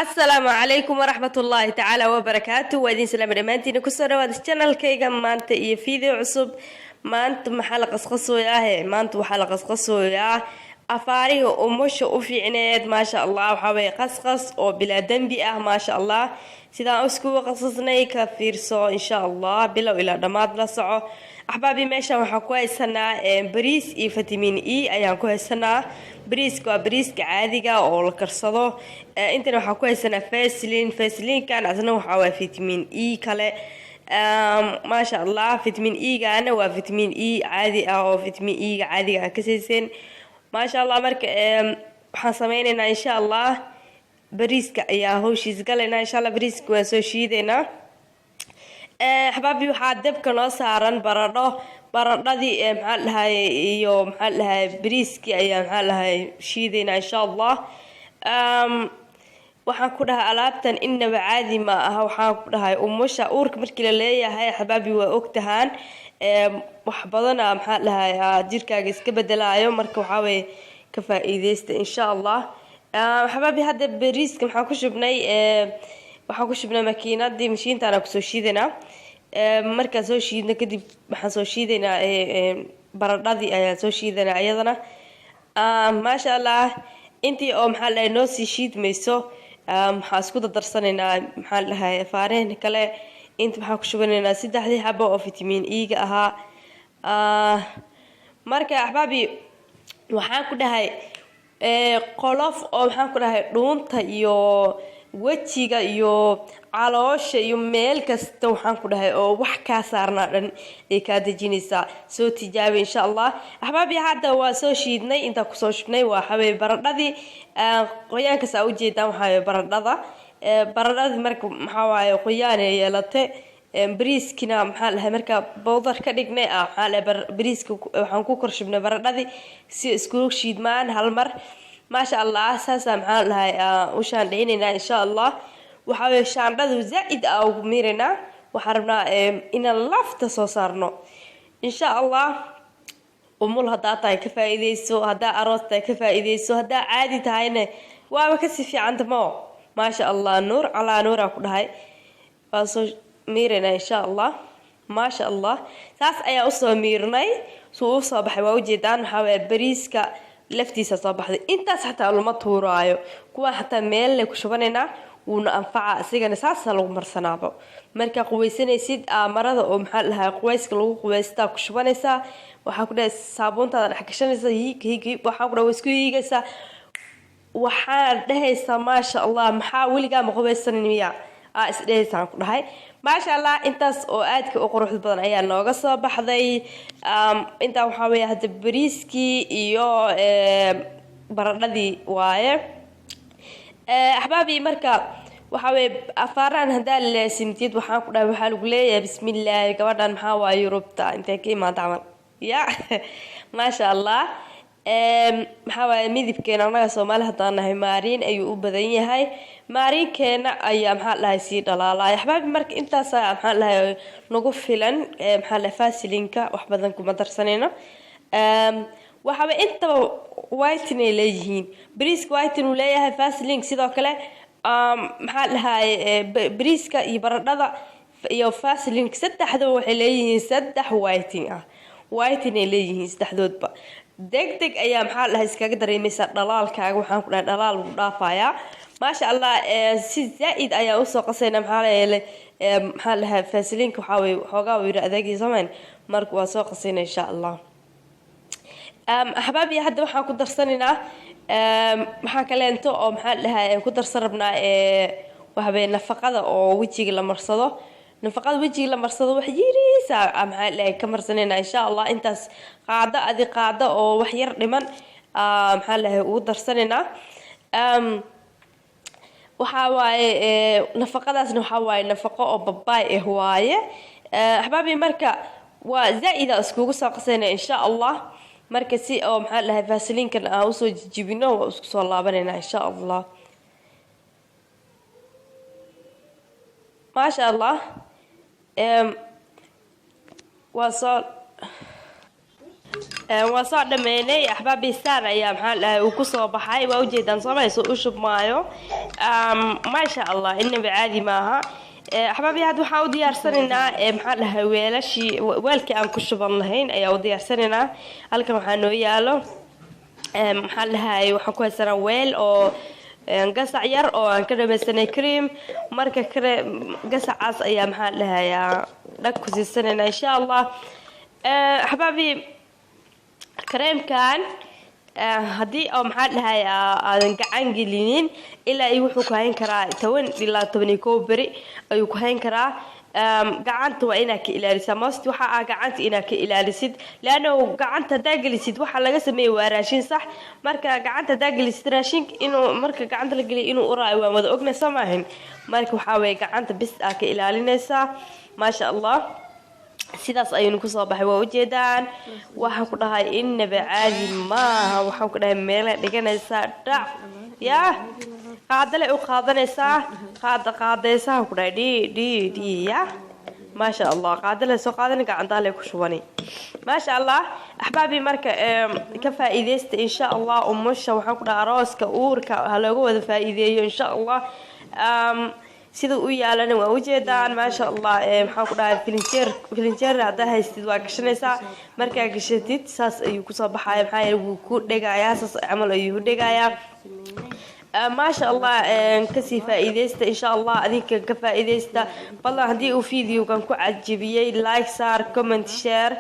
Asalaamu calaykum waraxmatullaahi tacaala wabarakaatu. Waa idin salaama dhammaantiina. Kusoo dhawaada channelkayga maanta iyo video cusub. Maanta maxaa la qasqasooyaahe? Maanta waxaa la qasqasooyaa afaarihi umusha u fiicneed, maasha Allah. Waxaa weye qasqas oo bilaa dembi ah, maasha Allah. Sidaan iskugu qasqasnay ka fiirso, insha Allah, bilow ilaa dhammaad la soco. Axbaabi, meeshan waxaan ku haysanaa bariis iyo vitamin E ayaan ku haysanaa. Bariiska waa bariiska caadiga oo la karsado. Intana waxaan ku haysanaa Vaseline. Vaseline-kan asna waxaa waa vitamin E kale, maasha Allah. Vitamin E gana waa vitamin E caadi ah oo vitamin E ga caadiga aan ka sayseen, maasha Allah. Marka waxaan sameyneynaa, insha Allah, bariiska ayaa hawshiis galaynaa, insha Allah. Bariiska waan soo shiideynaa. Axbaabi, waxaa dabka noo saaran baradho. Baradhadii, maxaa dhahay, iyo, maxaa dhahay, bariiskii ayaa, maxaa dhahay, shiideynaa, insha Allah. Waxaan ku dhahay alaabtan inaba caadi ma aha. Waxaan ku dhahay umusha uurka markii la leeyahay, axbaabi, waa ogtahaan wax badana, maxaa dhahay, jirkaaga iska bedelaayo. Marka waxaa weye ka faa-iideysta, insha Allah. Axbaabi, hadda bariiska maxaan ku shubnay? Waxaan ku shubnay makiinadii, mashiintaana kusoo shiidaynaa. Markaan soo shiidno kadib waxaan soo shiidaynaa baradhadii ayaan soo shiidanaa iyadana, maasha Allah. Intii oo, maxaa dhahay, noo sii shiidmayso, waxaan isku dardarsanaynaa, maxaa dhahay, afaarehen kale. Inta waxaan ku shubanaynaa saddexdii xabo oo vitamin E-ga ahaa. Marka axbaabi, waxaan ku dhahay qolof oo, maxaan ku dhahay, dhuunta iyo wejiga iyo caloosha iyo meel kasta, waxaan ku dhahay, oo wax kaa saarnaa dhan ay kaa dejinaysaa. Soo tijaabi, insha Allah. Axbaabi, hadda waa soo shiidnay. Intaa kusoo shubnay waa xawey baradhadii. Qoyaankaas aa ujeedaan waxaa baradhada. Baradhadii marka maxaa waaye qoyaan ay yeelatay. Bariiskina, maxaa dhahay, marka bowdar ka dhignay ah, maxaa dhahay, bariiska waxaan ku kor shubnay baradhadii si iskugu shiidmaan hal mar, maasha Allah. Saasaa, maxaa dhahay, u shaandhaynaynaa, insha Allah. Waxaa weye shaandhadu zaa-id aa ugu miiraynaa. Waxaan rabnaa inaan lafta soo saarno, insha Allah. Umul haddaa tahay, ka faa-iideyso. Haddaa aroos tahay, ka faa-iideyso. Haddaa caadi tahayna, waaba kasii fiicanta mo, maasha Allah. Nuur calaa nuuraa ku dhahay. Waa soo miiraynaa, insha Allah, maasha Allah. Saas ayaa usoo miirnay. Suu usoo baxay waa ujeedaan. Waxaa waye bariiska laftiisa soo baxday. Intaas xataa lama tuuraayo, kuwaan xataa meelle ku shubanaynaa, wuuna anfaca isigana. Saasaa lagu marsanaabo markaa quweysanaysid. Marada oo, maxaa dhahaa, quweyska lagu quweystaa ku shubanaysaa. Waxaa ku dhahay saabuuntaada dhex gashanaysaa, hiig hiig hiig. Waxaa ku dhahay waa isku hiigaysaa. Waxaad dhahaysaa, maasha Allah, maxaa weligaa ma qubaysanin miya? Aa isdhehaysaan ku dhahay, maasha Allah. Intaas oo aadka u quruxda badan ayaa nooga soo baxday. Intaa waxaa weeye hadda bariiskii iyo baradhadii waaye. Axbaabi, marka waxaa weye afaaraan haddaa laasimtid, waxaan ku dhahay waxaa lagu leeyahay, bismillaahi, gabadhan maxaa waaye, Yurubta intay ka imaanta camal ya, maasha Allah. Maxaa waaye, midibkeena annaga Soomaali haddaan nahay maariin ayuu u badan yahay. Maariinkeena ayaa, maxaa dhahay, sii dhalaalaya, axbaabi. Marka intaasa, maxaa dhahay, nagu filan. Maxaa dhahay, Vaseline-ka wax badan kuma darsanayno. Waxaaba intaba whiten ay leeyihiin. Bariiska whiten uu leeyahay, Vaseline sidoo kale. Maxaa dhahay, bariiska iyo baradhada iyo Vaseline saddexdaba waxay leeyihiin saddex whitening ah. Whitening ay leeyihiin saddexdoodba. Deg deg ayaa, maxaa dhahay, iskaga dareemaysaa dhalaalkaaga. Waxaan ku dhahay dhalaal lagu dhaafayaa, maasha Allah. Si zaa-id ayaa usoo qasayna. Maxaa yeelay, maxaa dhahay, Vaseline-ka waxaa weye xoogaa uu yiri adeegii samayn. Marka waa soo qasayna, insha Allah. Axbaabi, hadda waxaan ku darsanaynaa maxaa kaleento oo, maxaa dhahay, ku darsan rabnaa? Waxaweye nafaqada oo wejiga la marsado. Nafaqada wejiga la marsado wax yiriisa, maxaa dhahay, ka marsanayna, insha Allah. Intaas qaado, adi qaado oo wax yar dhiman, maxaa dhahay, ugu darsanaynaa. Waxaa waaye nafaqadaasna waxaa waaye nafaqo oo babaay ah waaye. Axbaabi, marka waa zaa-ida iskugu soo qasayna, insha Allah. Marka si oo, maxaa dhahay, Vaseline-kan aan usoo jijibino, waa isku soo laabanayna, insha Allah, maasha Allah. Waa soo Waa soo dhameynay, axbaabisaan ayaa, maxaa dhahay, uu kusoo baxay. Waa ujeedaan soomayso u shubmaayo. Maasha Allah, inaba caadi maaha. Axbaabi, hadda waxaan u diyaarsanaynaa, maxaa dhahay, weelashii, weelkii aan ku shuban lahayn ayaa u diyaarsanaynaa. Halkan waxaa noo yaalo, maxaa dhahay, waxaan ku haysanaa weel oo gasac yar oo aan ka dhamaysanay cream. Marka gasacaas ayaa, maxaa dhahayaa, dhag ku siisanaynaa, insha Allah. Axbaabi, kareemkan haddii oo, maxaa dhahay, aadan gacan gelinin, ilaa iyo wuxuu ku hayn karaa 10 ilaa 11 beri ayuu ku hayn karaa. Gacanta waa inaad ka ilaalisaa most. Waxa ah gacanta inaad ka ilaalisid, leanno gacanta haddaa gelisid, waxa laga sameeyey waa raashin, sax? Marka gacanta haddaa gelisid raashinka, inuu marka gacanta la geliyo inuu uraayo waan wada ogna, soo maahin? Marka waxaa weeye gacanta bis aa ka ilaalinaysaa. Maasha Allah, sidaas ayaynu kusoo baxay. Waa ujeedaan, waxaan ku dhahay inaba caadi maaha. Waxaan ku dhahay meela dhiganaysaa, dhac yaa qaadale u qaadanaysaa, qaada qaadaysaa ku dhahay, dhii dhii dhii ya. Maasha Allah, qaadale soo qaadani, gacantaale ku shubani. Maasha Allah, axbaabi, marka ka faa'iideysta, insha Allah. Umusha, waxaan ku dhahay, arooska, uurka ha looga wada faa'iideeyo, insha Allah. Sida u yaalana waa ujeedaan, maasha Allah. Maxaan ku dhahay, filinjeer, filinjeer haddaa haystid waa gashanaysaa. Markaa gashatid, saas ayuu kusoo baxaya. Maxaa yeele wuu ku dhegayaa, saas camal ayuu ku dhegayaa. Maasha Allah, kasii faa'iideysta, insha Allah. Adinka ka faa'iideysta. Fadlan, haddii uu videogan ku cajibiyey, like saar, comment, share.